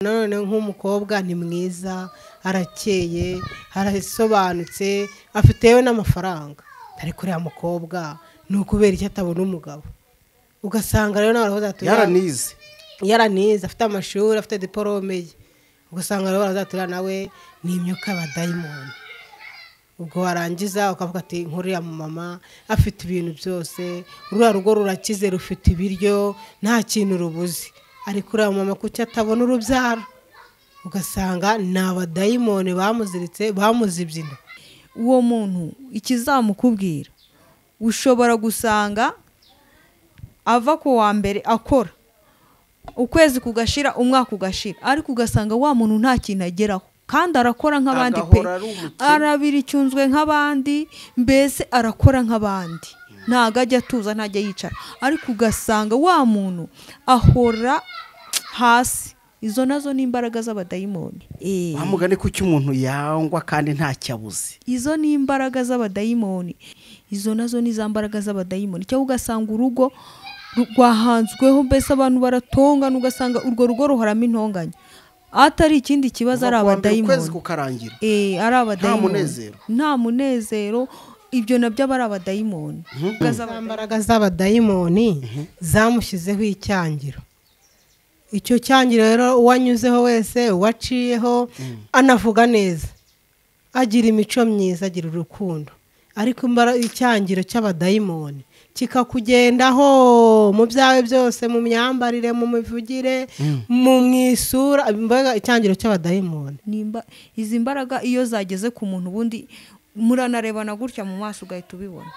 None nk'umukobwa ni mwiza, arakeye, arasobanutse, afite n'amafaranga, ariko uriya mukobwa ni ukubera icyo atabona umugabo. Ugasanga rero nawe yaranize yaranize, afite amashuri, afite diporome ye, ugasanga rero barazatura nawe ni imyuka y'abadayimoni. Ubwo warangiza ukavuga ati nkuriya mama afite ibintu byose, ruriya rugo rurakize, rufite ibiryo, nta kintu rubuze, ariko uriya mama kuki atabona urubyaro? Ugasanga ni abadayimoni bamuziritse, bamuzibye inda. Uwo muntu ikizamukubwira, ushobora gusanga ava ku wa mbere akora, ukwezi kugashira, umwaka ugashira, ariko ugasanga wa muntu nta kintu ageraho, kandi arakora nk'abandi pe, arabira icyunzwe nk'abandi, mbese arakora nk'abandi, ntago ajya atuza, ntajya yicara, ariko ugasanga wa muntu ahora hasi. Izo nazo ni imbaraga z'abadayimoni. Wamugane kuki umuntu yangwa kandi ntacyabuze? Izo ni imbaraga z'abadayimoni. Izo nazo ni za mbaraga z'abadayimoni. Cyangwa ugasanga urugo rwahanzweho, mbese abantu baratongana, ugasanga urwo rugo ruhoramo intonganya, atari ikindi kibazo, ari abadayimoni. Ukwezi kukarangira ari abadayimoni, nta munezero. Ibyo nabyo aba ari abadayimoni. Imbaraga z'abadayimoni zamushyizeho icyangiro. Icyo cyangiro rero uwanyuzeho wese, uwaciyeho, anavuga neza, agira imico myiza, agira urukundo, ariko icyangiro cy'abadayimoni kikakugendaho mu byawe byose, mu myambarire, mu mivugire, mu mwisura, icyangiro cy'abadayimoni. Izi mbaraga iyo zageze ku muntu, ubundi muranarebana gutya mu maso ugahita ubibona.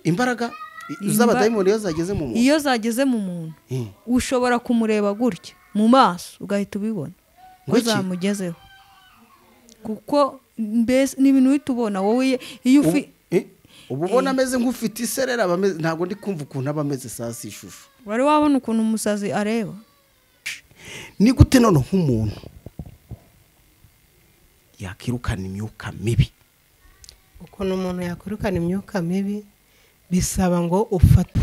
Imbaraga z'abadayimoni iyo zageze mu muntu, iyo zageze mu muntu ushobora kumureba gutya mu maso ugahita ubibona ngo zamugezeho, kuko mbese ni ibintu uhita ubona wowe. Iyo ubu ubona ameze nk'ufite iserera, ntabwo ndi kumva ukuntu aba ameze saa si ishusho. Wari wabona ukuntu umusazi areba? Ni gute none nk'umuntu yakirukana imyuka mibi? Ukuntu umuntu yakwirukana imyuka mibi bisaba ngo ufate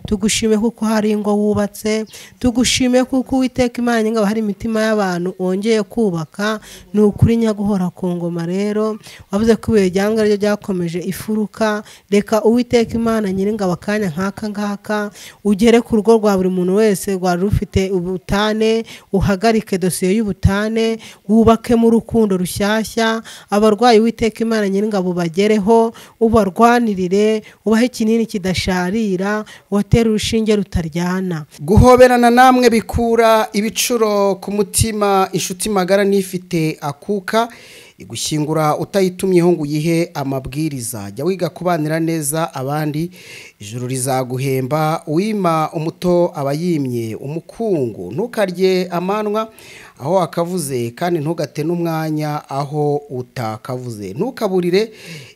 tugushime kuko hari ingo wubatse, tugushime kuko Uwiteka Imana nyingabo hari imitima y'abantu wongeye kubaka. Ni ukuri nyaguhora ku ngoma. Rero wavuze ko ibuye ryanga ryo ryakomeje ifuruka, reka Uwiteka Imana nyiringabo akanya nk'aka ngaka ugere ku rugo rwa buri muntu wese rwari rufite ubutane, uhagarike dosiye y'ubutane, wubake mu rukundo rushyashya, abarwayi Uwiteka Imana nyiringabo bagereho, ubarwanirire, ubahe ikinini kidasharira, watera urushinge rutaryana. Guhoberana namwe bikura ibicuro ku mutima, inshuti magara nifite akuka igushyingura utayitumyeho ngo uyihe amabwiriza. Jya wiga kubanira neza abandi, ijuru rizaguhemba. Uwima umuto aba yimye umukungu. Ntukarye amanwa aho wakavuze, kandi ntugate n'umwanya aho utakavuze. Ntukaburire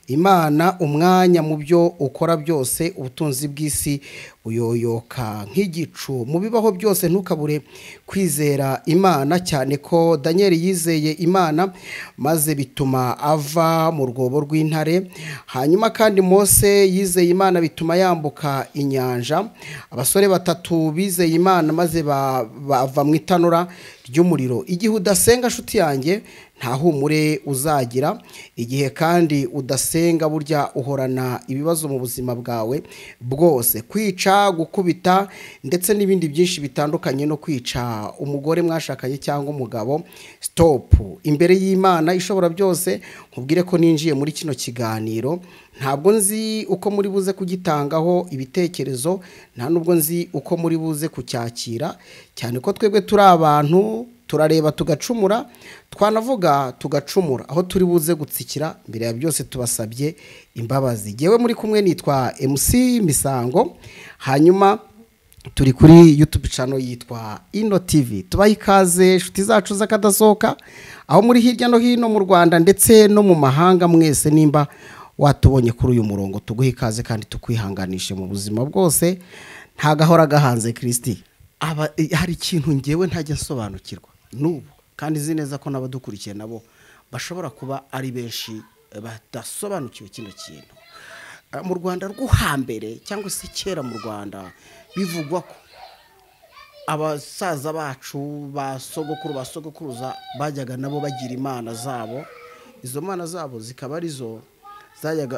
Imana umwanya mu byo ukora byose, ubutunzi bw'isi buyoyoka nk'igicu. Mu bibaho byose ntukabure kwizera Imana, cyane ko Daniel yizeye Imana maze bituma ava mu rwobo rw'intare. Hanyuma kandi Mose yizeye Imana bituma yambuka inyanja. Abasore batatu bizeye Imana maze bava mu itanura ry'umuriro. Igihe udasenga nshuti yanjye nta humure uzagira. Igihe kandi udasenga burya uhorana ibibazo mu buzima bwawe bwose, kwica, gukubita ndetse n'ibindi byinshi bitandukanye, no kwica umugore mwashakanye cyangwa umugabo. Stop. Imbere y'Imana ishobora byose, nkubwire ko ninjiye muri kino kiganiro ntabwo nzi uko muri buze kugitangaho ibitekerezo, nta nubwo nzi uko muri buze kucyakira, cyane ko twebwe turi abantu turareba tugacumura, twanavuga tugacumura. Aho turi buze gutsikira, mbere ya byose tubasabye imbabazi. Jewe muri kumwe nitwa MC Misango, hanyuma turi kuri YouTube channel yitwa Ino TV. Tubaha ikaze inshuti zacu z'akadasohoka aho muri hirya no hino mu Rwanda ndetse no mu mahanga mwese, nimba Watubonye kuri uyu murongo, tuguhe ikaze kandi tukwihanganishe mu buzima bwose. Nta gahora gahanze Christi. Aba hari ikintu ngewe ntajya nsobanukirwa n'ubu, kandi nzi neza ko n'abadukurikiye nabo bashobora kuba ari benshi badasobanukiwe kino kintu. Mu Rwanda rwo hambere cyangwa se kera mu Rwanda bivugwa ko abasaza bacu ba sogokuru ba sogokuruza bajyaga nabo bagira imana zabo, izo mana zabo zikaba arizo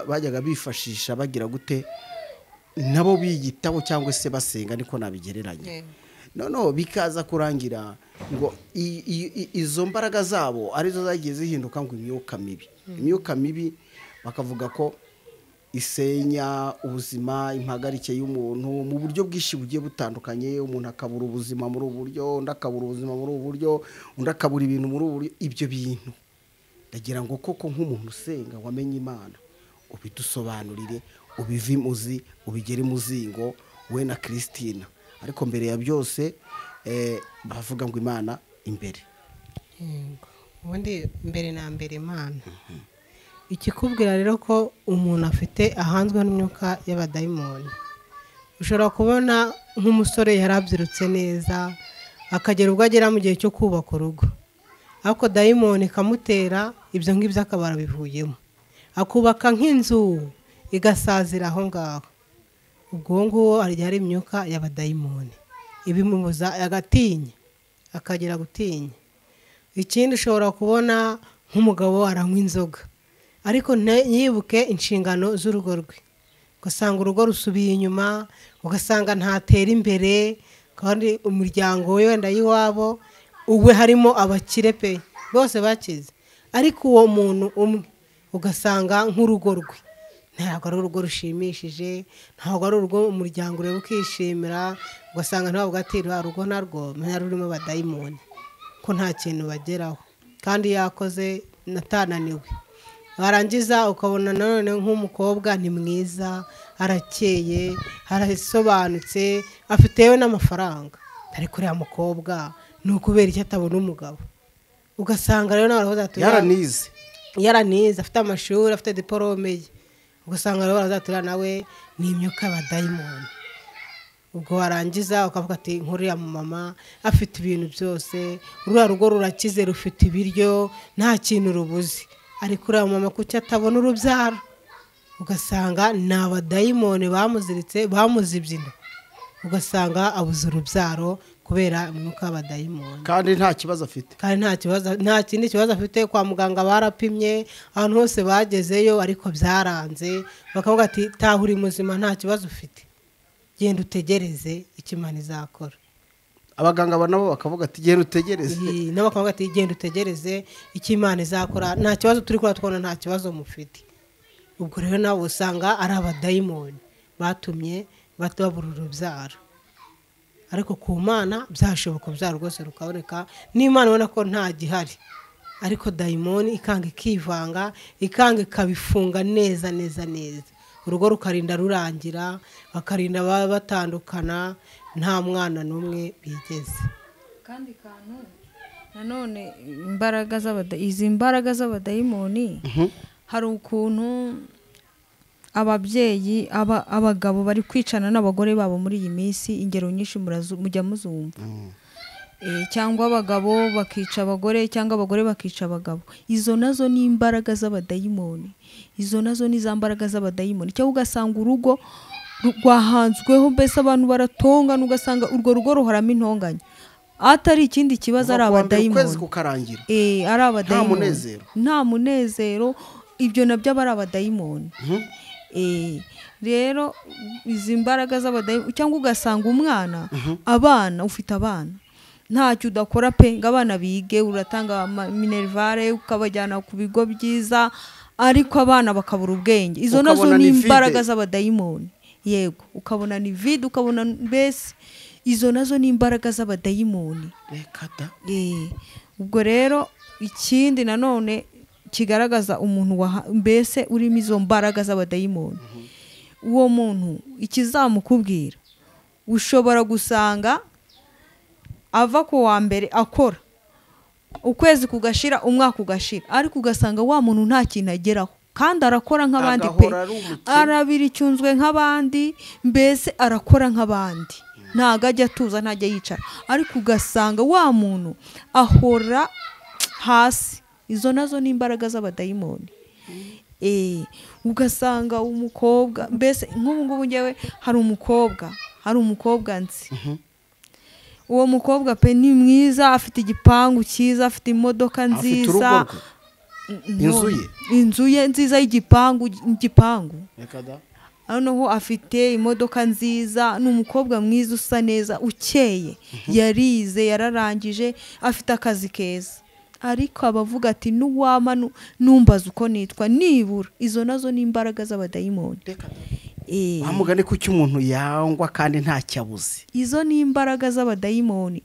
bajyaga bifashisha bagira gute nabo biyitaho cyangwa se basenga, niko nabigereranya. Noneho bikaza kurangira ngo izo mbaraga zabo arizo zagiye zihinduka ngo imyuka mibi. Imyuka mibi bakavuga ko isenya ubuzima, impagarike y'umuntu mu buryo bwinshi bugiye butandukanye. Umuntu akabura ubuzima muri ubu buryo, undi akabura ubuzima muri ubu buryo, undi akabura ibintu muri ubu buryo. Ibyo bintu ndagira ngo koko nk'umuntu usenga wamenye Imana ubidusobanurire, ubive imuzi, ubigere imuzingo we na Christina. Ariko mbere ya byose bavuga ngo Imana imbere. Ubundi mbere na mbere Imana. Ikikubwira rero ko umuntu afite ahanzwe n'imyuka y'abadayimoni, ushobora kubona nk'umusore yarabyirutse neza akagera ubwo agera mu gihe cyo kubaka urugo, ariko dayimoni ikamutera ibyo ngibyo akaba arabivuyemo, akubaka nk'inzu igasazira aho ngaho. Ubwo nguwo hari imyuka y'abadayimoni ibimubuza, agatinya, akagera gutinya. Ikindi ushobora kubona nk'umugabo aranywa inzoga ariko ntiyibuke inshingano z'urugo rwe, ugasanga urugo rusubiye inyuma, ugasanga ntatera imbere, kandi umuryango we wenda y'iwabo uwe harimo abakire pe bose bakize, ariko uwo muntu umwe ugasanga nk'urugo rwe ntabwo ari urugo rushimishije, ntabwo ari urugo umuryango ureba ukishimira, ugasanga ntabwo ati rwa rugo narwo rurimo abadayimoni ko nta kintu bageraho kandi yakoze natananiwe. Warangiza ukabona nanone nk'umukobwa ni mwiza, arakeye, arasobanutse, afite n'amafaranga, ariko uriya mukobwa ni ukubera icyo atabona umugabo. Ugasanga rero nawe aravuga ati yaranize, afite amashuri, afite diporome ye, ugasanga rero barazatura nawe ni imyuka y'abadayimoni. Ubwo warangiza ukavuga ati nkuriya mama afite ibintu byose, ruriya rugo rurakize, rufite ibiryo, nta kintu rubuze, ariko uriya mama kuki atabona urubyaro? Ugasanga ni abadayimoni bamuziritse, bamuzibye inda, ugasanga abuze urubyaro kubera umwuka w'abadayimoni. Kandi nta kibazo afite, kandi nta kibazo, nta kindi kibazo afite. Kwa muganga barapimye, ahantu hose bagezeyo ariko byaranze, bakavuga ati taha uri muzima, nta kibazo ufite, genda utegereze icyo Imana izakora. Abaganga nabo bakavuga ati genda utegereze, nabo bakavuga ati genda utegereze icyo Imana izakora, nta kibazo turi kora twabona, nta kibazo mufite. Ubwo rero nabo usanga ari abadayimoni batumye babura urubyaro, ariko ku Mana byashoboka urubyaro rwose rukaboneka, n'Imana ubona ko nta gihari, ariko dayimoni ikanga ikivanga, ikanga ikabifunga neza neza neza, urugo rukarinda rurangira, bakarinda batandukana, nta mwana n'umwe bigeze. Kandi kantu nanone imbaraga izi mbaraga z'abadayimoni, hari ukuntu ababyeyi abagabo bari kwicana n'abagore babo muri iyi minsi, ingero nyinshi mujya muzumva, cyangwa abagabo bakica abagore, cyangwa abagore bakica abagabo. Izo nazo ni imbaraga z'abadayimoni, izo nazo ni za mbaraga z'abadayimoni. Cyangwa ugasanga urugo rwahanzweho, mbese abantu baratongana, ugasanga urwo rugo ruhoramo intonganya, atari ikindi kibazo, ari abadayimoni. Ari abadayimoni, nta munezero, ibyo nabyo ari abadayimoni. Rero izi mbaraga z'abadayimoni, cyangwa ugasanga umwana, abana ufite abana ntacyo udakora pe ngo abana bige, uratanga minervare ukabajyana ku bigo byiza, ariko abana bakabura ubwenge. Izo nazo ni imbaraga z'abadayimoni. Yego, ukabona ni vide, ukabona mbese izo nazo ni imbaraga z'abadayimoni. Ubwo rero ikindi nanone kigaragaza umuntu mbese urimo izo mbaraga z'abadayimoni, uwo muntu ikizamukubwira ushobora gusanga ava ku wa mbere akora, ukwezi kugashira, umwaka ugashira, ariko ugasanga wa muntu nta kintu ageraho. Kandi arakora nk'abandi pe, arabira icyunzwe nk'abandi, mbese arakora nk'abandi, ntago ajya atuza, ntajya yicara, ariko ugasanga wa muntu ahora hasi. Izo nazo ni imbaraga z'abadayimoni. Ugasanga umukobwa mbese nk'ubu ngubu ngewe hari umukobwa nzi. Uwo mukobwa pe ni mwiza, afite igipangu cyiza, afite imodoka nziza, inzu ye nziza y'igipangu. Noneho afite imodoka nziza, ni umukobwa mwiza usa neza, ukeye, yarize, yararangije, afite akazi keza. Ariko abavuga ati nuwama numbaza uko nitwa nibura. Izo nazo ni imbaraga z'abadayimoni. Wamugane kuki umuntu yangwa kandi ntacyabuze. Izo ni imbaraga z'abadayimoni.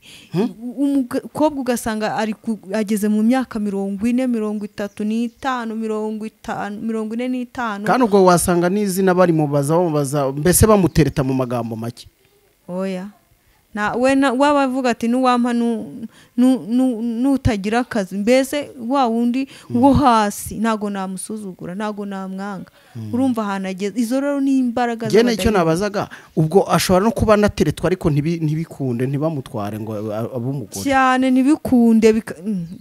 Umukobwa ugasanga ari ageze mu myaka 40, 35, 50, 45. Kandi ubwo wasanga n'izina bari mubaza bamubaza, mbese bamutereta mu magambo make. Oya. Na we wabavuga ati nuwampa nutagira akazi, mbese wa wundi wo hasi ntago namusuzugura, ntago namwanga. Urumva ahantu ageze. Izo rero ni imbaraga z'abadayimoni. Njye icyo nabazaga, ubwo ashobora no kuba nateretwa ariko ntibikunde, ntibamutware ngo abe umugore. Cyane ntibikunde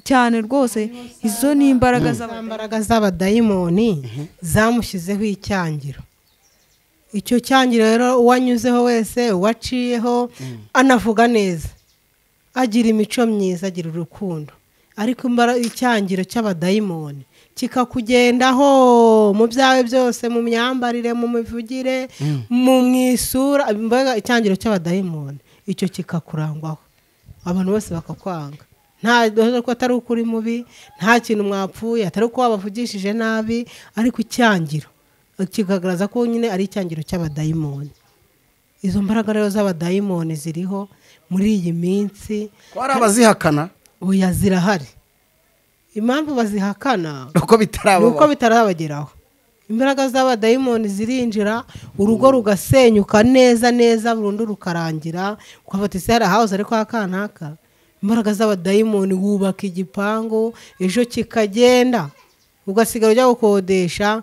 cyane rwose. Izo ni imbaraga z'abadayimoni zamushyizeho icyangiro. Icyo cyangiro rero uwanyuzeho wese, uwaciyeho, anavuga neza, agira imico myiza, agira urukundo, ariko icyangiro cy'abadayimoni kikakugendaho mu byawe byose, mu myambarire, mu mivugire, mu mwisura. Mbega icyangiro cy'abadayimoni icyo kikakurangwaho, abantu bose bakakwanga. Nta ko atari ukuri mubi, nta kintu mwapfuye, atari uko wabavugishije nabi, ariko icyangiro kigaragaza ko nyine ari icyangiro cy'abadayimoni. Izo mbaraga rero z'abadayimoni ziriho muri iyi minsi. Ko ari abazihakana? Oya, zirahari. Impamvu bazihakana nuko bitarabageraho. Imbaraga z'abadayimoni zirinjira, urugo rugasenyuka neza neza burundu rukarangira, ukafata isi hari house ariko akanaka. Imbaraga z'abadayimoni wubaka igipangu ejo kikagenda, ugasigara ujya gukodesha,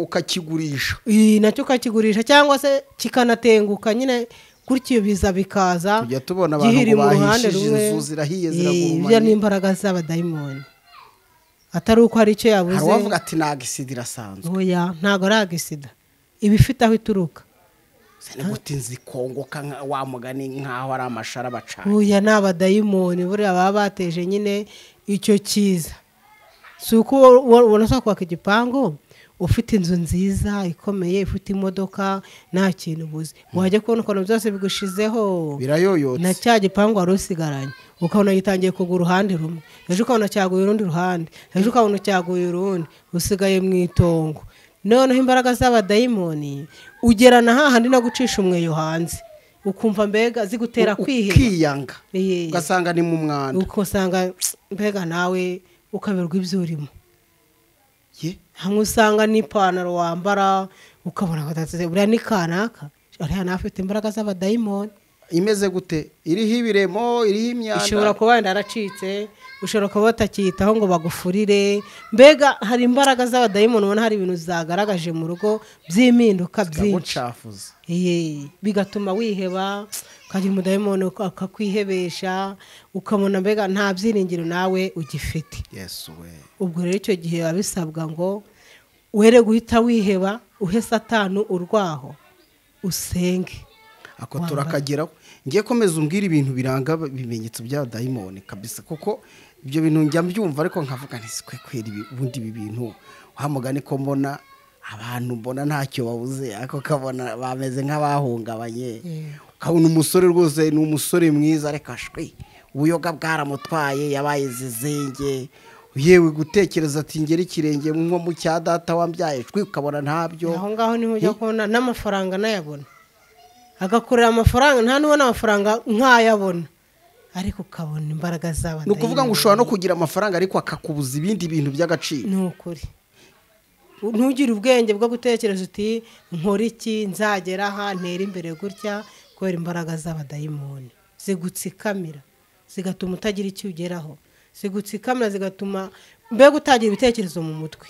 ukakigurisha, nacyo ukakigurisha, cyangwa se kikanatenguka nyine gutyo biza bikaza. Tujya tubona abantu bahishije inzu zirahiye ziragurumanye. Ibyo ni imbaraga z'abadayimoni, atari uko hari icyo yabuze. Hari uwavuga ati nta gisida irasanzwe. Oya, ntago ari agisida, iba ifite aho ituruka. Gute nzikongoka wa mugani nkaho ari amashara bacanye. Oya, ni abadayimoni buriya baba bateje nyine icyo cyiza. Si uko ubona ushobora kubaka igipangu ufite inzu nziza ikomeye, ifite imodoka, nta kintu ubuze, wajya kubona ukuntu byose bigushizeho, birayoyotse, na cya gipangu wari usigaranye ukabona gitangiye kugura uruhande rumwe, ejo ukabona cyaguye urundi ruhande, ejo ukabona cyaguye urundi, usigaye mu itongo. Noneho imbaraga z'abadayimoni ugerana hahandi no gucisha umweyo hanze, ukumva mbega zigutera kwiheba, ukiyanga, ugasanga ni mu mwanda, ugasanga mbega nawe ukaberwa ibyo urimo. Hamwe usanga n'ipantaro wambara ukabona buriya ni kanaka, ariya nawe afite imbaraga z'abadayimoni. Imeze gute? Iriho ibiremo, iriho imyanda, ishobora kuba wenda yaracitse, ushobora kuba batakiyitaho ngo bagufurire. Mbega hari imbaraga z'abadayimoni ubona hari ibintu zagaragaje mu rugo by'impinduka byinshi, bigatuma wiheba, ukagira umudayimoni akakwihebesha, ukabona mbega nta byiringiro nawe ugifite. Ubwo rero icyo gihe biba bisabwa ngo were guhita wiheba, uhe Satani urwaho, usenge. Ako turakageraho. Ngiye komeza umbwira ibintu biranga ibimenyetso bya dayimoni kabisa, kuko ibyo bintu njya mbyumva ariko nkavuga nti kweri ubundi ibi bintu wa mugani ko mbona abantu mbona ntacyo babuze, ariko kabona bameze nk'abahungabanye. Ukabona umusore rwose ni umusore mwiza, ariko ashwi ubuyoga bwaramutwaye, yabaye zizenge, yewe gutekereza ati ngera ikirenge nko mu cya data wambyaye, shwi ukabona ntabyo. Aho ngaho niho ujya kubona n'amafaranga nayabona, agakorera amafaranga, nta nubona amafaranga nkayabona, ariko ukabona imbaraga z'abadayimoni. Ni ukuvuga ngo ushobora no kugira amafaranga ariko akakubuza ibindi bintu by'agaciro. Ni ukuri. Ntugire ubwenge bwo gutekereza uti nkora iki nzagera aha ntera imbere gutya, kubera imbaraga z'abadayimoni zigutsikamira, zigatuma utagira icyo ugeraho, zigutsikamira zigatuma mbega utagira ibitekerezo mu mutwe.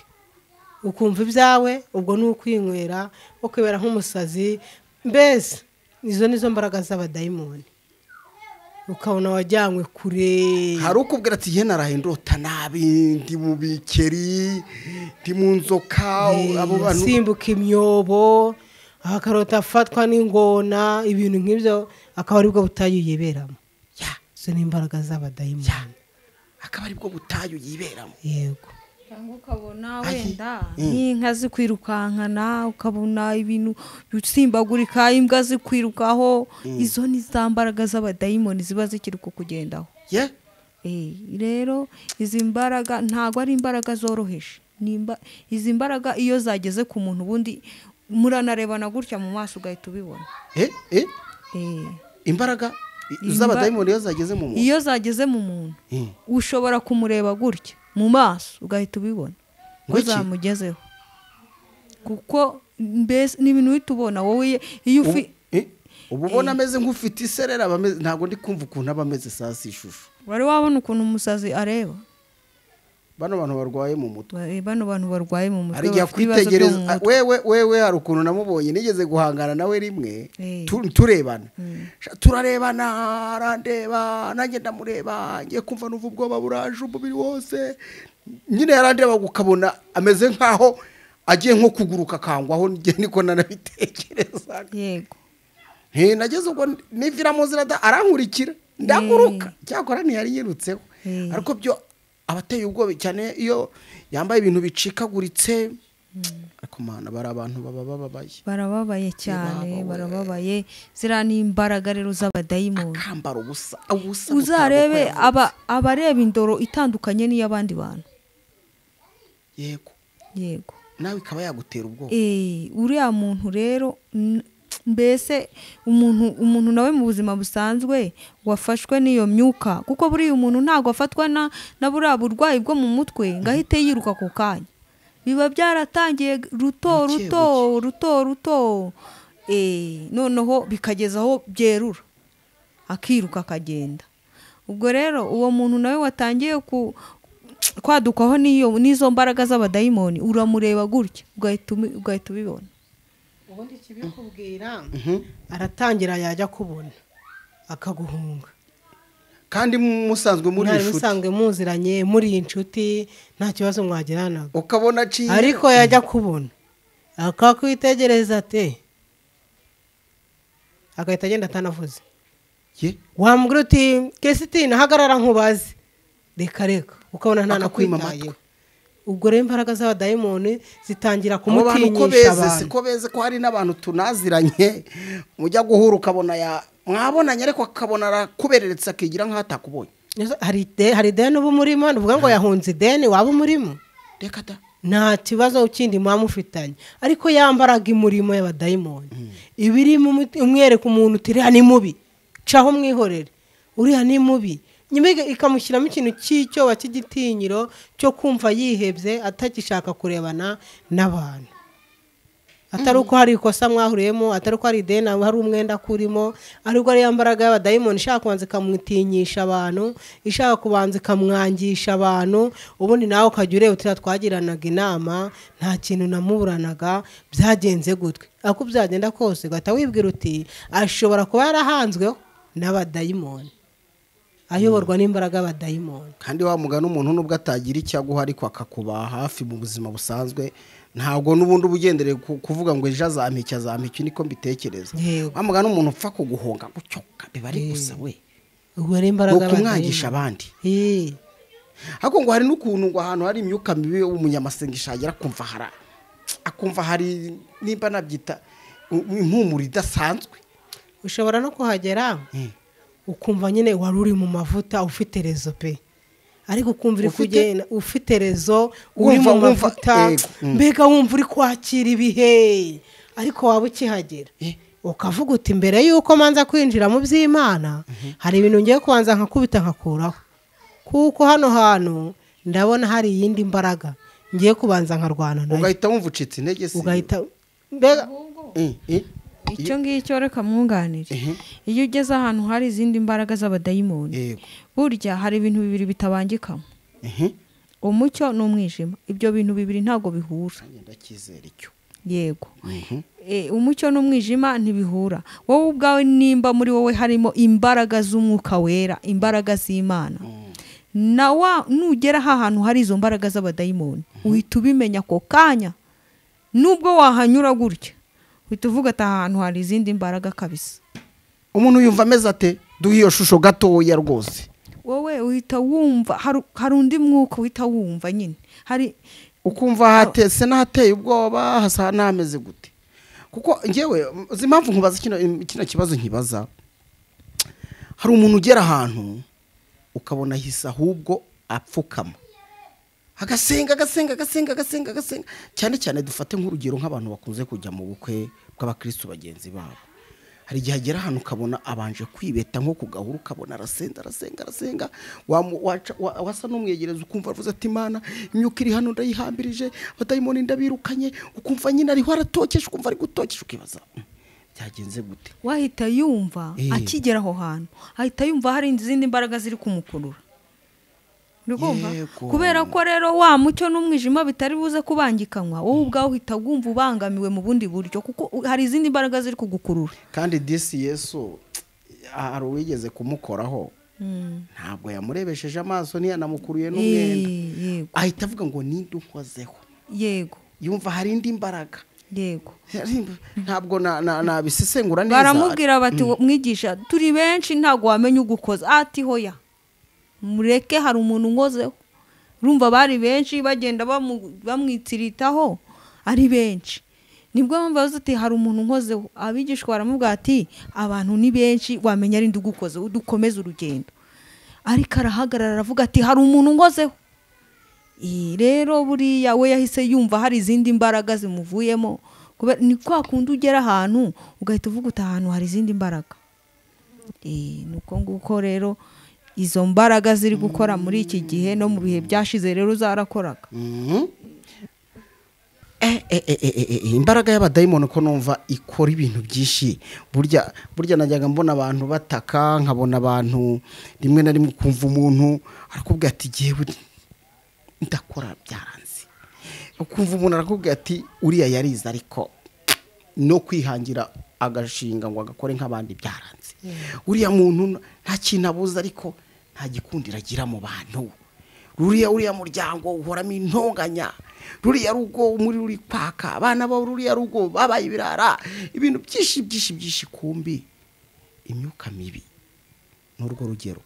Ukumva ibyawe ubwo ni ukwinywera, ukibera nk'umusazi, mbese izo nizo mbaraga z'abadayimoni. Ukabona wajyanywe kure. Hari ukubwira ati ye naraye ndota nabi, ndi mu bikeri, ndi mu nzoka, abo bantu simbuka imyobo, akarota afatwa n'ingona, ibintu nk'ibyo, akaba aribwo butayu yiberamo. Izo ni imbaraga z'abadayimoni. Akaba aribwo butayu yiberamo. Yego. Cyangwa ukabona wenda nk'inka zikwirukankana, ukabona ibintu bisimbagurika, imbwa zikwirukaho, izo ni za mbaraga z'abadayimoni ziba zikiri kukugendaho. Rero izi mbaraga ntabwo ari imbaraga zoroheje. Izi mbaraga iyo zageze ku muntu ubundi muranarebana gutya mu maso ugahita ubibona. Imbaraga z'abadayimoni iyo zageze mu muntu, iyo zageze mu muntu ushobora kumureba gutya mu maso ugahita ubibona ngo zamugezeho, kuko mbese ni ibintu uhita ubona wowe iyo ubu ubona ameze nk'ufite iserera, ntabwo ndi kumva ukuntu aba ameze saa si ishusho. Wari wabona ukuntu umusazi areba? Bano bantu barwaye mu mutwe, bano bantu barwaye mu mutwe ari igihe kwitegereza wewe hari ukuntu namubonye, nigeze guhangana nawe rimwe turebana, turarebana, arandeba nanjye ndamureba, ngiye kumva numva ubwoba buraje umubiri wose nyine, yarandeba ukabona ameze nkaho agiye nko kuguruka akangwaho, njye niko nanabitekerezaga. Yego. Nageze ubwo nivira mu nzira arankurikira ndaguruka, cyakora ntiyari yirutseho, ariko byo abateye ubwoba cyane iyo yambaye ibintu bicikaguritse. Ariko mana, bari abantu baba bababaye, barababaye cyane, barababaye. Ziriya ni imbaraga rero z'abadayimoni. Akambara ubusa, uzarebe abareba indoro itandukanye n'iy'abandi bantu. Yego yego, nawe ikaba yagutera ubwoba. Uriya muntu rero mbese umuntu nawe mu buzima busanzwe wafashwe n'iyo myuka, kuko buriya umuntu ntago afatwa na buriya burwayi bwo mu mutwe ngo ahite yiruka ako kanya, biba byaratangiye ruto ruto ruto ruto, noneho bikageza aho byerura akiruka akagenda. Ubwo rero uwo muntu nawe watangiye kwadukwaho n'izo mbaraga z'abadayimoni, uramureba gutya ugahita ubibona. Ubundi kibikubwira aratangira yajya kubona akaguhunga, kandi musanzwe muri inshuti, musanzwe muziranye muri inshuti, nta kibazo mwagiranaga, ukabona aciye, ariko yajya kubona akakwitegereza ate, agahita agenda atanavuze. Wambwira uti Christine hagarara nkubaze, reka reka, ukabona nta nakwitayeho. Ubwo rero imbaraga z'abadayimoni zitangira kumutinyisha abantu. Siko beze ko hari n'abantu tunaziranye, mujya guhura ukabona ya mwabonanye ariko akabona arakubereretse akigira nkaho atakubonye. Hari ideni uba umurimo, uvuga ngo yahunze ideni, waba umurimo, reka da, nta kibazo kindi mwamufitanye, ariko yambaraga imurimo y'abadayimoni ibirimo, umwereka umuntu uti uriya ni mubi, caho mwihorere, uriya ni mubi, nyuma ikamushyiramo ikintu cy'icyoba cy'igitinyiro cyo kumva yihebye atagishaka kurebana n'abantu, atari uko hari ikosa mwahuriyemo, atari uko hari ideni, hari umwenda kurimo, ariko ari yambaraga y'abadayimoni ishaka kubanza ikamutinyisha abantu, ishaka kubanza ikamwangisha abantu, ubundi nawe ukajya ureba uti twagiranaga inama nta kintu namuburanaga, byagenze gutwe. Ako byagenda kose ugahita wibwira uti ashobora kuba yarahanzweho n'abadayimoni, ayoborwa n'imbaraga y'abadayimoni. Kandi wa mugana umuntu nubwo atagira icyo aguha ariko akakuba hafi mu buzima busanzwe, ntabwo n'ubundi ubugendereye kuvuga ngo ejo azampiki azampiki, niko mbitekereza. Wa mugana umuntu upfa kuguhonga gutyo biba ari gusa we, ubwo ari imbaraga y'abadayimoni kumwangisha abandi. Ariko ngo hari n'ukuntu ngo ahantu hari imyuka mibi umunyamasengesho agera akumva hara, akumva hari nimba nabyita impumuro idasanzwe. Ushobora no kuhagera ukumva nyine wari uri mu mavuta ufite rezo pe, ariko ukumva uri kugenda ufite rezo uri mu mavuta, mbega wumva uri kwakira ibihe, ariko waba ukihagera ukavuga uti mbere yuko manza kwinjira mu by'Imana hari ibintu ngiye kubanza nkakubita nkakuraho, kuko hano hantu ndabona hari iyindi mbaraga ngiye kubanza nkarwana nayo. Ugahita wumva ucitse intege se, ugahita mbega icyo ngicyo reka mwunganire. Iyo ugeze ahantu hari izindi mbaraga z'abadayimoni, burya hari ibintu bibiri bitabangikamo. Umucyo n'umwijima ibyo bintu bibiri ntago bihura. Ndacyizera icyo. Yego. Umucyo n'umwijima ntibihura. Wowe ubwawe nimba muri wowe harimo imbaraga z'umwuka wera, imbaraga z'Imana, nawa nugera ahantu hari izo mbaraga z'abadayimoni uhita ubimenya ako kanya. Nubwo wahanyura gutya uhita uvuga ati ahantu hari izindi mbaraga kabisa. Umuntu yumva ameze ate? Duhe iyo shusho gatoya rwose. Wowe uhita wumva hari undi mwuka uhita wumva nyine. Hari ukumva hatese n'ahateye ubwoba, hasa n'ameze gute? Kuko ngewe uzi impamvu nkubaza kino kibazo nkibaza, hari umuntu ugera ahantu ukabona hisa ahubwo apfukama agasenga agasenga agasenga agasenga agasenga. Cyane cyane dufate nk'urugero nk'abantu bakunze kujya mu bukwe bw'abakristo bagenzi babo. Hari igihe agera ahantu ukabona abanje kwibeta nko ku gahuru, ukabona arasenga arasenga arasenga, wasa n'umwegereza ukumva avuze ati Imana imyuka iri hano ndayihambirije, abadayimoni ndabirukanye, ukumva nyine ariho aratokesha, ukumva ari gutokesha, ukibaza byagenze gute? Wahita yumva akigera aho hantu ahita yumva hari izindi mbaraga ziri kumukurura. Kubera ko rero wa mucyo n'umwijima bitari buze kubangikanywa, wowe ubwawe uhita wumva ubangamiwe mu bundi buryo kuko hari izindi mbaraga ziri kugukurura. Kandi disi Yesu hari uwigeze kumukoraho, ntabwo yamurebesheje amaso, ntiyanamukuruye n'umwenda, ahita avuga ngo ninde unkozeho. Yego. Yumva hari indi mbaraga. Yego. Ntabwo nabisesengura neza. Baramubwira bati mwigisha turi benshi ntabwo wamenya ugukoza. Ati hoya, mureke hari umuntu unkozeho. Urumva bari benshi bagenda bamwitsiritaho ari benshi. Nibwo bambaza ati hari umuntu unkozeho. Abigishwa baramubwira ati abantu ni benshi wamenya ari ndugukoze, udukomeze urugendo. Ariko arahagarara aravuga ati hari umuntu unkozeho. Rero buriya we yahise yumva hari izindi mbaraga zimuvuyemo. Ni kwa kundi ugera ahantu ugahita uvuga uti ahantu hari izindi mbaraga. Nuko nguko rero izo mbaraga ziri gukora muri iki gihe no mu bihe byashize rero zarakoraga. Imbaraga y'abadayimoni ko numva ikora ibintu byinshi. Burya najyaga mbona abantu bataka, nkabona abantu rimwe na rimwe kumva umuntu arakubwira ati jyewe ndakora byaranze. Ukumva umuntu arakubwira ati uriya yarize ariko no kwihangira agashinga ngo agakore nk'abandi byaranze. Uriya muntu nta kintu abuza ariko nta gikundira agira mu bantu. Ruriya muryango uhoramo intonganya, ruriya rugo muri ruri kwaka, abana bo ruriya rugo babaye ibirara, ibintu byinshi byinshi byinshi. Kumbi imyuka mibi n'urwo rugero.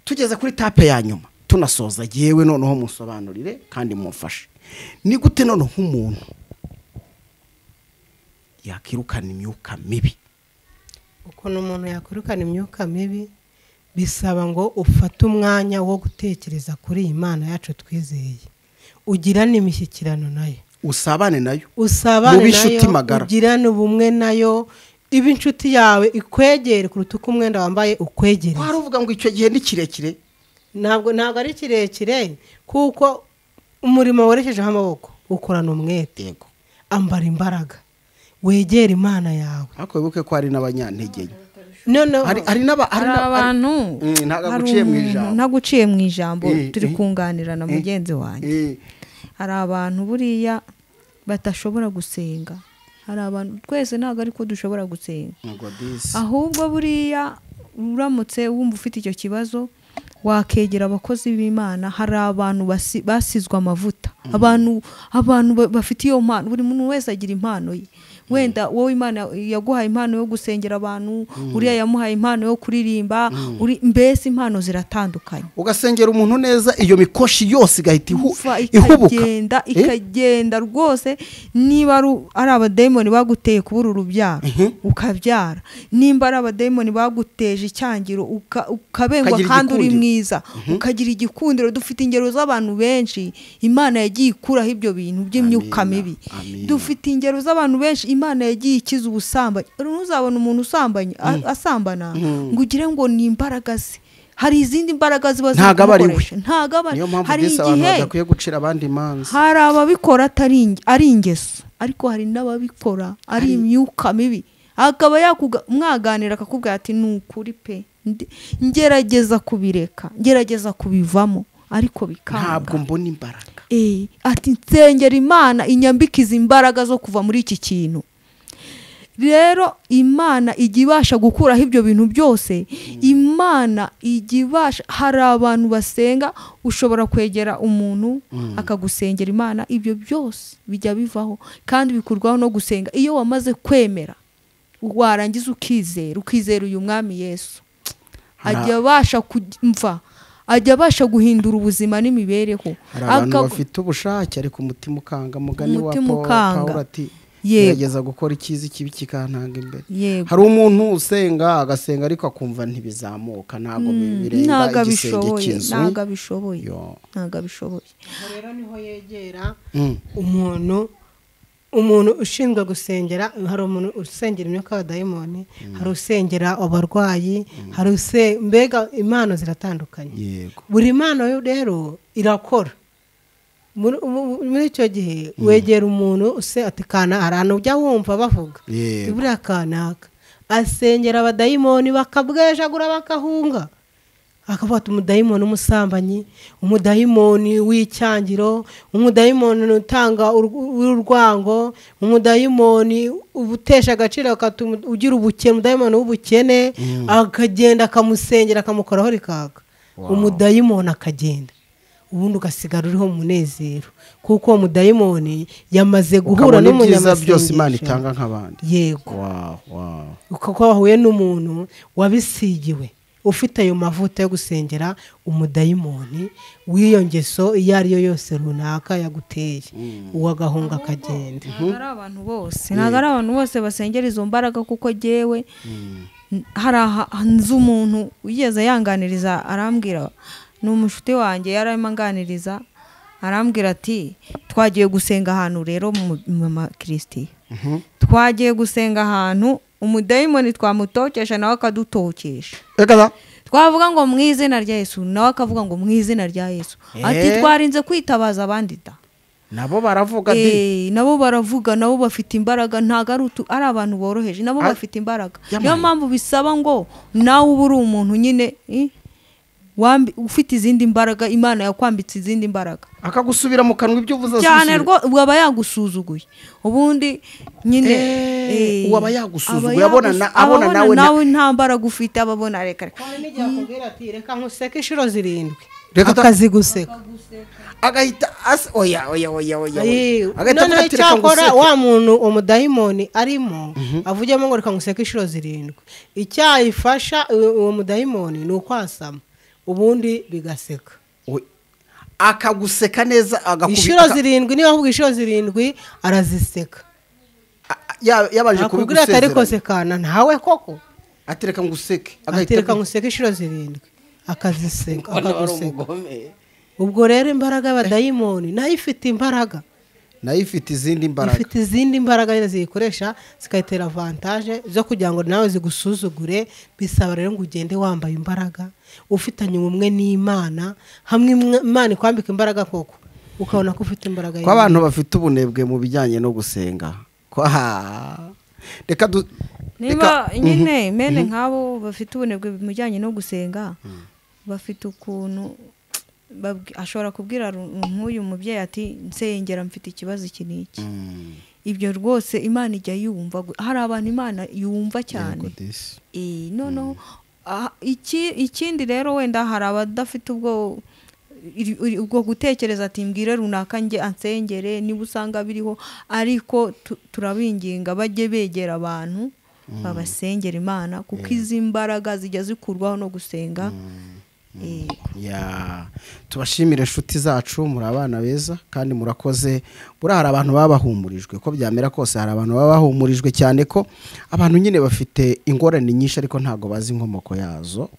Tugeze kuri tape ya nyuma tunasoza, yewe noneho musobanurire kandi mumfashe. Ni gute noneho umuntu yakirukana imyuka mibi? Ukuntu umuntu yakwirukana imyuka mibi bisaba ngo ufate umwanya wo gutekereza kuri Imana yacu twizeye, ugirane imishyikirano nayo, usabane nayo, ugirane ubumwe nayo, iba inshuti yawe ikwegere kuruta uko umwenda wambaye ukwegereye. Wari uvuga ngo icyo gihe ni kirekire? Ntabwo ari kirekire, kuko umurimo werekejeho amaboko ukorana umwete, ambara imbaraga, wegera Imana yawe. Ariko wibuke ko hari n'abanyantege nke. Hari abantu ntaguciye mu ijambo, turi kunganira na mugenzi wanjye. Hari abantu buriya badashobora gusenga. Hari abantu twese ntabwo ariko dushobora gusenga. Ahubwo buriya uramutse wumva ufite icyo kibazo wakegera abakozi b'Imana. Hari abantu basizwe amavuta, abantu bafite iyo mpano. Buri muntu wese agira impano ye. Wenda wowe Imana yaguhaye impano yo gusengera abantu, uriya yamuhaye impano yo kuririmba, uri mbese impano ziratandukanye. Ugasengera umuntu neza iyo mikoshi yose igahita ihubuka, ikagenda rwose. Niba ari abadayimoni baguteye kubura urubyaro ukabyara, nimba ari abadayimoni baguteje icyangiro ukabengwa kandi uri mwiza, ukagira igikundiro. Dufite ingero z'abantu benshi Imana yagiye ikuraho ibyo bintu by'imyuka mibi. Dufite ingero z'abantu benshi Imana yagiye ikiza ubusambanyi. Ntuzabona umuntu usambanye asambana ngo ugire ngo ni imbaraga ze. Hari izindi mbaraga ziba zikoresha. Ntago ari. Hari igihe badakwiye gucira abandi imanza. Hari ababikora atari ari ingeso, ariko hari n'ababikora ari imyuka mibi. Akaba mwaganira akakubwira ati ni ukuri pe, ngerageza kubireka, ngerageza kubivamo ariko bikanga, ntabwo mbona imbaraga. Ati nsengera Imana inyambikiza imbaraga zo kuva muri iki kintu. Rero Imana ijya ibasha gukuraho ibyo bintu byose. Imana ijya ibasha. Hari abantu basenga, ushobora kwegera umuntu akagusengera Imana, ibyo byose bijya bivaho kandi bikurwaho no gusenga. Iyo wamaze kwemera warangiza ukizera, ukizera uyu mwami Yesu, ajya abasha kumva, ajya abasha guhindura ubuzima n'imibereho. Hari abantu bafite ubushake ariko umutima ukanga, mugani wa Paul ati gerageza gukora icyiza ikibi kikantanga imbere. Hari umuntu usenga agasenga ariko akumva ntibizamuka, ntabwo birenga igisenge cy'inzu, ntabwo abishoboye, ntabwo abishoboye. Rero niho yegera umuntu ushinzwe gusengera. Hari umuntu usengera imyuka y'abadayimoni, hari usengera abarwayi, hari mbega impano ziratandukanye. Buri mpano rero irakora. Muri icyo gihe wegera umuntu use ati kana, hari ahantu ujya wumva bavuga buriya kanaka asengera abadayimoni bakabwejagura bakahunga, akavuga ati umudayimoni umusambanyi, umudayimoni w'icyangiro, umudayimoni utanga urwango, umudayimoni ubutesha agaciro ugira ubukene, umudayimoni w'ubukene, akagenda akamusengera akamukoraho rikaka, umudayimoni akagenda, ubundi ugasigara uriho umunezero, kuko umudayimoni yamaze guhura n'umunyamasengesho byose Imana itanga nk'abandi. Yego, kuko wahuye n'umuntu wabisigiwe ufite ayo mavuta yo gusengera umudayimoni w'iyo ngeso iyo ari yo yose runaka yaguteye, uwo agahunga akagenda. Ntabwo ari abantu bose, ntabwo ari abantu bose basengera izo mbaraga, kuko jyewe hari nzi umuntu wigeze yanganiriza arambwira, ni umushuti wanjye yararimo anganiriza arambwira ati twagiye gusenga ahantu rero mama Christian, twagiye gusenga ahantu umudayimoni twamutokesha nawe akadutokesha, twavuga ngo mu izina rya Yesu nawe akavuga ngo mu izina rya Yesu, ati twarinze kwitabaza abandi da, nabo baravuga di, nabo baravuga, nabo bafite imbaraga, ntago ari abantu boroheje, nabo bafite imbaraga. Niyo mpamvu bisaba ngo nawe ube uri umuntu nyine ufite izindi mbaraga, Imana yakwambitse izindi mbaraga, akagusubira mu kanwa ibyo uvuze cyane rwo aba yagusuzuguye. Ubundi nyine uwaba yagusuzuguye abona nawe nta mbaraga ufite, ababona reka reka reka nkuseke inshuro 7 akaziguseka, agahita oya oya oya oya, agahita atireka nguseke. Wa muntu umudayimoni arimo avugemo ngo reka nguseke inshuro 7, icyayifasha uwo mudayimoni ni ukwasama ubundi bigaseka, akaguseka neza, agakubita inshuro 7. Niba avuga inshuro 7 araziseka, yabanje kubigusezera ariko sekana ntawe koko, atereka nguseke, atereka nguseke inshuro 7 akaziseka, akaguseka. Ubwo rero imbaraga y'abadayimoni nayo ifite imbaraga, nayo ifite izindi mbaraga, ifite izindi mbaraga ziyikoresha zikayitera avantage zo kugira ngo nawe zigusuzugure. Bisaba rero ngo ugende wambaye imbaraga, ufitanye ubumwe n'Imana, hamwe Imana ikwambika imbaraga koko ukabona ko ufite imbaraga. Ko abantu bafite ubunebwe mu bijyanye no gusenga, ko reka niba nyine mene nk'abo bafite ubunebwe mu bijyanye no gusenga, bafite ukuntu ashobora kubwira nk'uyu mubyeyi ati nsengera mfite ikibazo iki n'iki, ibyo rwose Imana ijya yumva. Hari abantu Imana yumva cyane. Noneho ikindi rero wenda hari abadafite ubwo gutekereza ati mbwire runaka njye ansengere, niba usanga biriho, ariko turabinginga bajye begera abantu babasengera Imana, kuko izi mbaraga zijya zikurwaho no gusenga. Tubashimire inshuti zacu, muri abana beza kandi murakoze. Buriya hari abantu babahumurijwe, ko byamera kose hari abantu babahumurijwe cyane, ko abantu nyine bafite ingorane nyinshi ariko ntago bazi inkomoko yazo.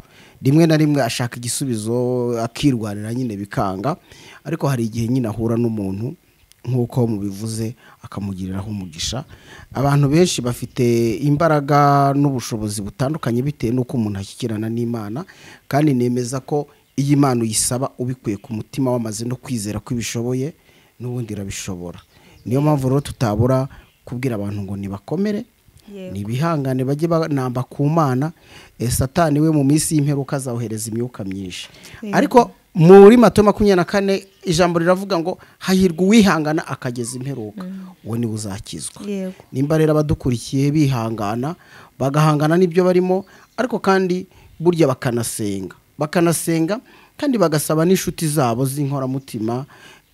Rimwe na rimwe ashaka igisubizo akirwanira nyine bikanga, ariko hari igihe nyine ahura n'umuntu nk'uko mubivuze akamugiriraho umugisha. Abantu benshi bafite imbaraga n'ubushobozi butandukanye bitewe n'uko umuntu ashyikirana n'Imana, kandi nemeza ko iyi Imana uyisaba ubikuye ku mutima wamaze no kwizera ko ibishoboye n'ubundi irabishobora. Niyo mpamvu rero tutabura kubwira abantu ngo nibakomere, Nibihangane bajye banamba ku Mana. Satani we mu minsi y'imperuka azawohereza imyuka myinshi. Ariko muri Matayo 24 ijambo riravuga ngo hahirwa uwihangana akageza imperuka, uwo niwe uzakizwa. Nimba rero abadukurikiye bihangana bagahangana n'ibyo barimo, ariko kandi burya bakanasenga kandi bagasaba n'inshuti zabo z'inkoramutima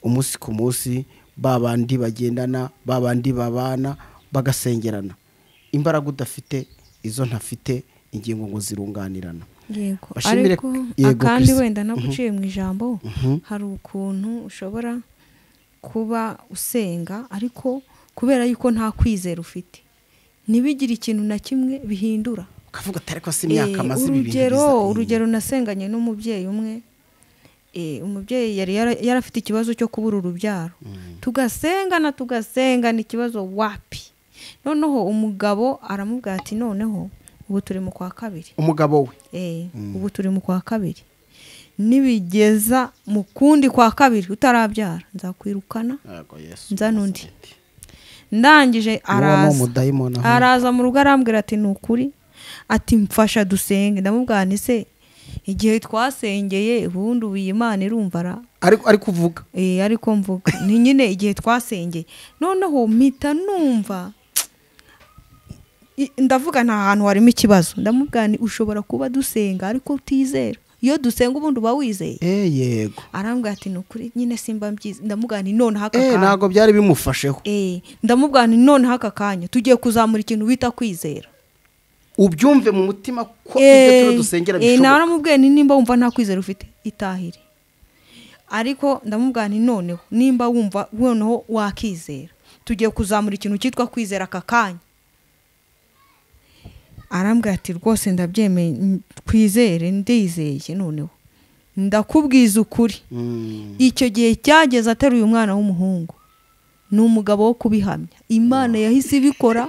umunsi ku munsi, babandi bagendana, babandi babana, bagasengerana. Imbaraga udafite izo ntafite, ingingo ngo zirunganirana. Yego, ariko akandi wenda naguciye mu ijambo, hari ukuntu ushobora kuba usenga ariko kubera yuko nta kwizera ufite ntibigire ikintu na kimwe bihindura, ukavuga ati ariko si imyaka maze ibi bintu. Urugero nasenganye n'umubyeyi umwe, umubyeyi yari yarafite ikibazo cyo kubura urubyaro, tugasengana ikibazo wapi. Noneho umugabo aramubwira ati noneho ubu turi mu kwa kabiri. Umugabo we ubu turi mu kwa kabiri, nibigeza mu kundi kwa kabiri utarabyara nzakwirukana nzana undi. Ndangije araza mu rugo arambwira ati ni ukuri, ati mfasha dusenge. Ndamubwira nti se igihe twasengeye ubundi ubu Imana irumva ra ariko uvuga ariko mvuga ni nyine igihe twasengeye. Noneho mpita numva ndavuga nta hantu harimo ikibazo. Ndamubwira nti ushobora kuba dusenga ariko utizera, iyo dusenga ubundi uba wizeye. Yego. Arambwira ati ni ukuri nyine simba mbyize. Ndamubwira nti none haka kanya ntago byari bimufasheho. Ndamubwira nti none haka kanya tugiye kuzamura ikintu bita kwizera, ubyumve mu mutima ko ibyo turo dusengera bishoboka. Naramubwiye nti nimba wumva nta kwizera ufite itahire, ariko ndamubwira nti noneho nimba wumva noneho wakizera tugiye kuzamura ikintu cyitwa kwizera aka kanya. Arambwira ati rwose ndabyemeye kwizere, ndizeye noneho ndakubwiza ukuri. Icyo gihe cyageze ateruye umwana w'umuhungu, ni umugabo wo kubihamya. Imana yahise ibikora.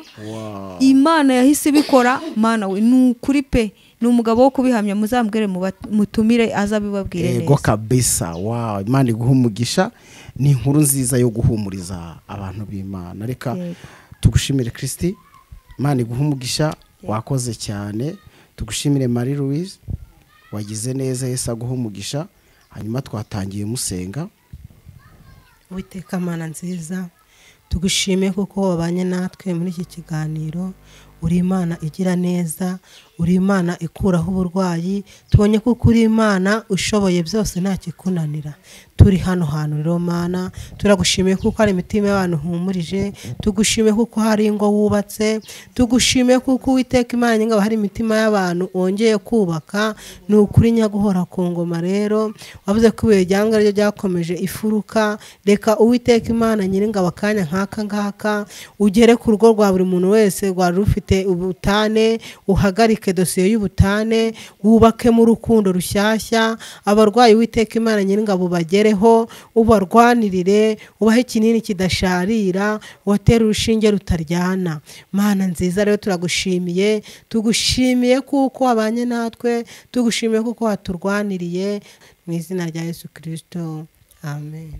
Imana yahise ibikora. Mana we ni ukuri pe, ni umugabo wo kubihamya. Muzambwire mutumire azabibabwire neza. Yego kabisa. Wow, Imana iguhe umugisha. Ni inkuru nziza yo guhumuriza abantu b'Imana. Reka tugushimire Kristi, Imana iguhe umugisha, wakoze cyane. Tugushimire Marie Louise, wagize neza, Yesu aguhe umugisha. Hanyuma twatangiye musenga. Uwiteka Mana nziza, tugushime kuko wabanye natwe muri iki kiganiro. Uri Imana igira neza, uri Imana ikuraho uburwayi, tubonye kuko uri Imana ushoboye byose nta kikunanira. Turi hano hantu rero Mana, turagushimiye kuko hari imitima y'abantu humurije, tugushimiye kuko hari ingo wubatse, tugushimiye kuko Uwiteka Imana nyingabo hari imitima y'abantu wongeye kubaka. Ni ukuri nyaguhora ku ngoma rero, wavuze ko ibuye ryanga ryo ryakomeje ifuruka. Reka Uwiteka Imana nyiringabo akanya nk'aka ngaka ugere ku rugo rwa buri muntu wese rwari rufite ubutane, uhagarike dosiye y'ubutane, wubake mu rukundo rushyashya. Abarwayi Uwiteka Imana nyiringabo bagereho, ubarwanirire, ubahe ikinini kidasharira, ubatere urushinge rutaryana. Mana nziza rero turagushimiye, tugushimiye kuko wabanye natwe, tugushimiye kuko waturwaniriye, mu izina rya Yesu Kristo, amen.